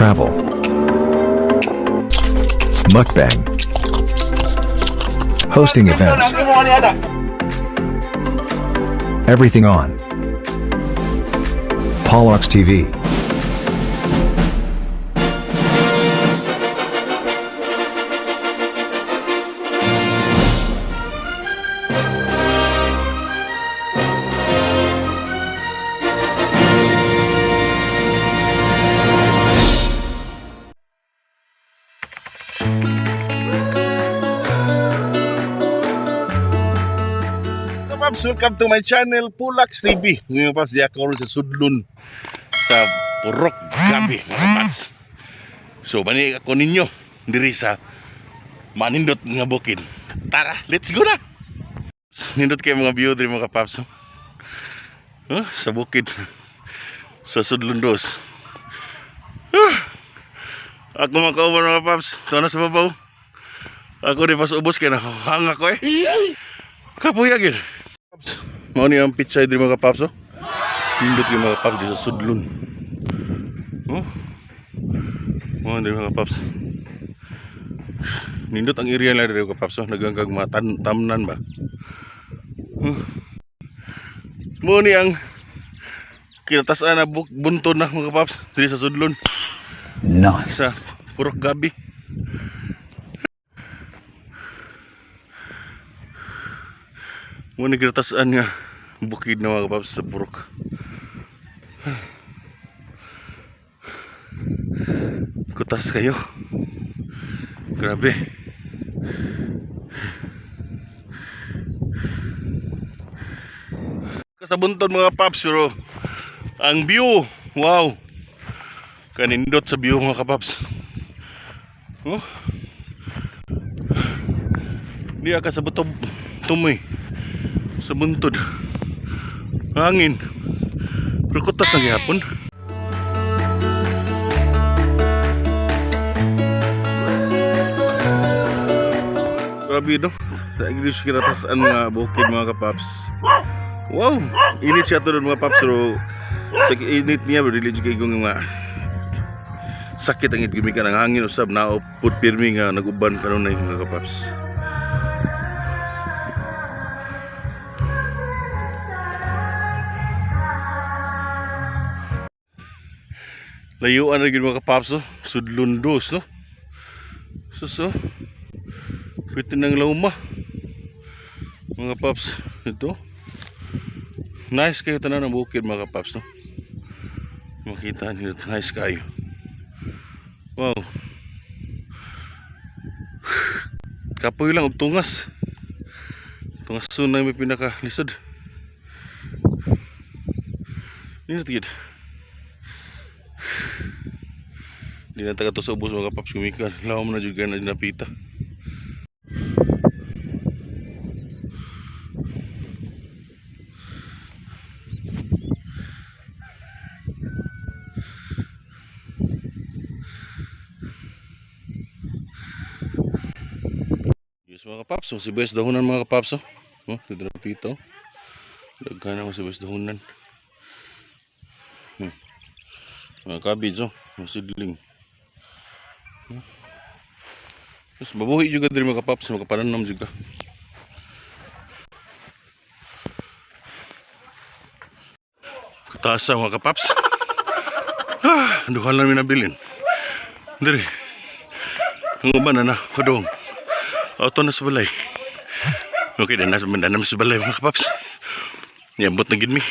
Travel, mukbang, hosting events, everything on Pollux TV. Hello, Paps, welcome to my channel, Pulax TV. Ngayon, Paps, di ako ron sa Sudlon sa Purok Gabi, mga Paps. So, bani ako ninyo diri sa manindot nga bukid. Tara, let's go na! Nindot kayo mga view diri, mga Paps. Oh. Huh? Sa bukid sa Sudlon dos. Ah! Ako mga kauban, mga Paps, ito na sa babaw. Ako di pas ubos kaya nahanga ko eh. Kapuya gid. Mao ni ang pizza diri, mga paps, oh. Nindot yung mga paps dito sa Sudlon. Oh. Mao diri, mga paps. Nindot ang area nila diri, mga paps, oh. Nagangkag mga tamnan ba. Oh. Mao ni ang kinatasan na buntod na, mga paps, diri sa Sudlon. Nice. Sa Purok Gabi. Muna ginatasaan nga bukid na, mga kapaps, sa Purok. Kutas kayo. Grabe. Sa buntod, mga paps, pero ang view, wow. Kanindot sa view, mga kapaps. Oh. Di ka sa butob tumoy. Sa buntod. Hangin. Pero kutas na gihapon. Grabe no. Sa English kinatasan mga bukid, mga kapaps. Wow, init siya to doon, mga paps, pero sa init niya dili jud kay mga sakit ang gimikan ang hangin usab nao pud pirmi nga naguban kanunay, mga kapaps. Layuan ra gyud, mga kapaps, oh. Sudlon dos no. Sus oh. Pwede ng lauma. Mga paps, ito. Nice kayo tanan ng bukid, mga kapaps, no. Makita niyo, nice kayo. Wow. Kapoy lang og tungas. Tungas na may pinaka lisod. Nindot gid. Di na taga to sa ubos, mga kapaps, gumikan. Lawom na jud kay na napita. Yes, mga kapaps, oh, sibuyas dahunan, mga kapaps, oh. Oh, dito na pito. Daghan ako sibuyas dahunan. Mga cabbage, oh, mga seedling. Terus mabuhi juga diri, mga kapaps, makapananam juga. Kutasa, mga kapaps. Ah, duha lang mi nabilin. Diri. Ang uban na na, kadong. Auto na sa balay. Okay, dan nasa banda naman sa balay, mga kapaps. Yambot na gid mi.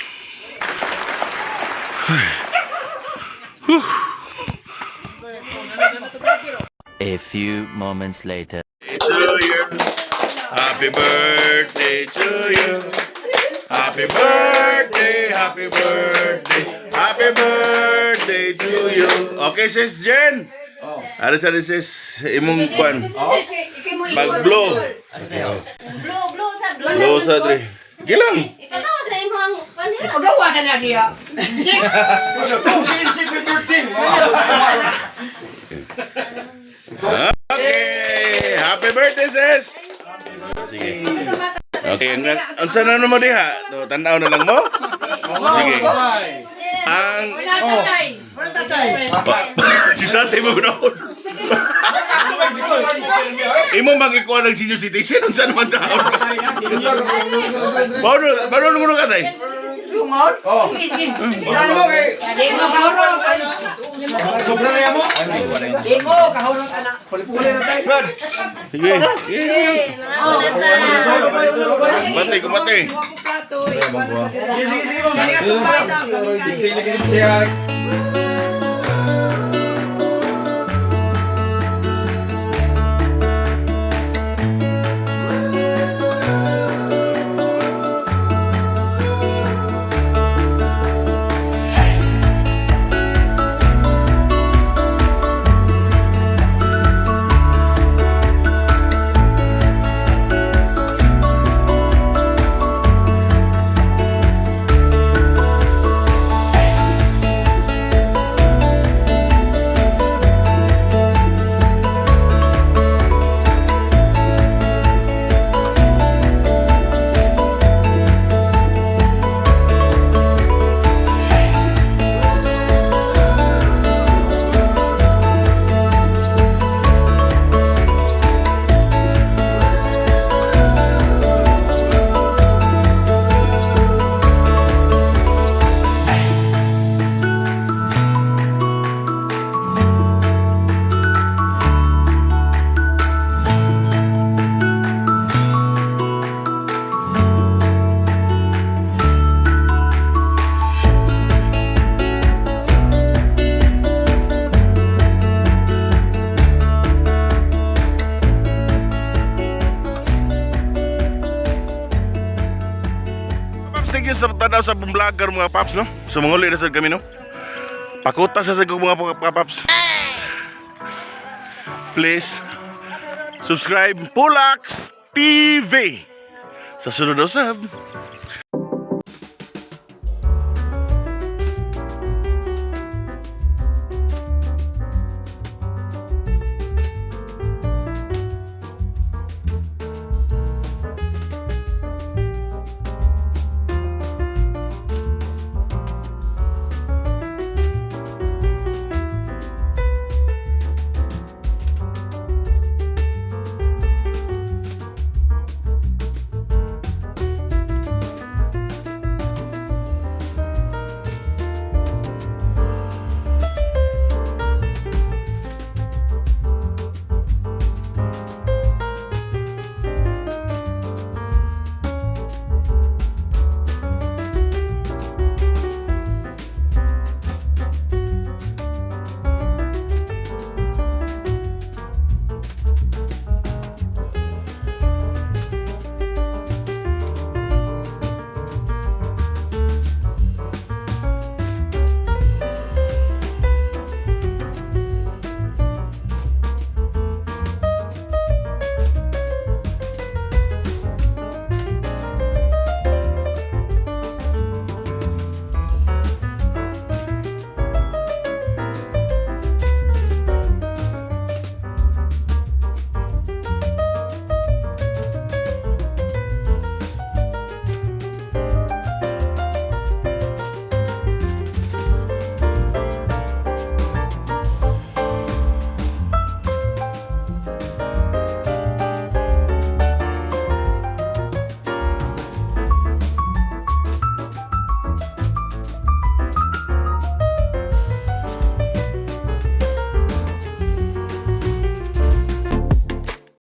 Ay. Whew. A few moments later. To you. Happy birthday to you. Happy birthday, happy birthday, happy birthday to you. Okay, sis Jen. Oh. Ano sa sis imong kwan? Pag-blow. Blow, blow sa blow. Blow sa dre. Gilang. Ipagawa sa imong kanila. Pagawa sa na diya. Okay. Happy birthday, sis. Sige. Okay, unsa na mo diha? To, tan-aw na lang mo? Sige. Ang Oh. Si tatay mo gud. Imo magikuha ng senior citizen unsa naman taon? Paano paano mo ka tay? Sige. Eh, mga unata. Kumate, kumate. Paps, thank you sa tanaw sa vlogger, mga paps, no? So manguli na sad kami, no? Pakuta sa sagog, mga paps. Please subscribe Pulax TV. Sa sunod na usab.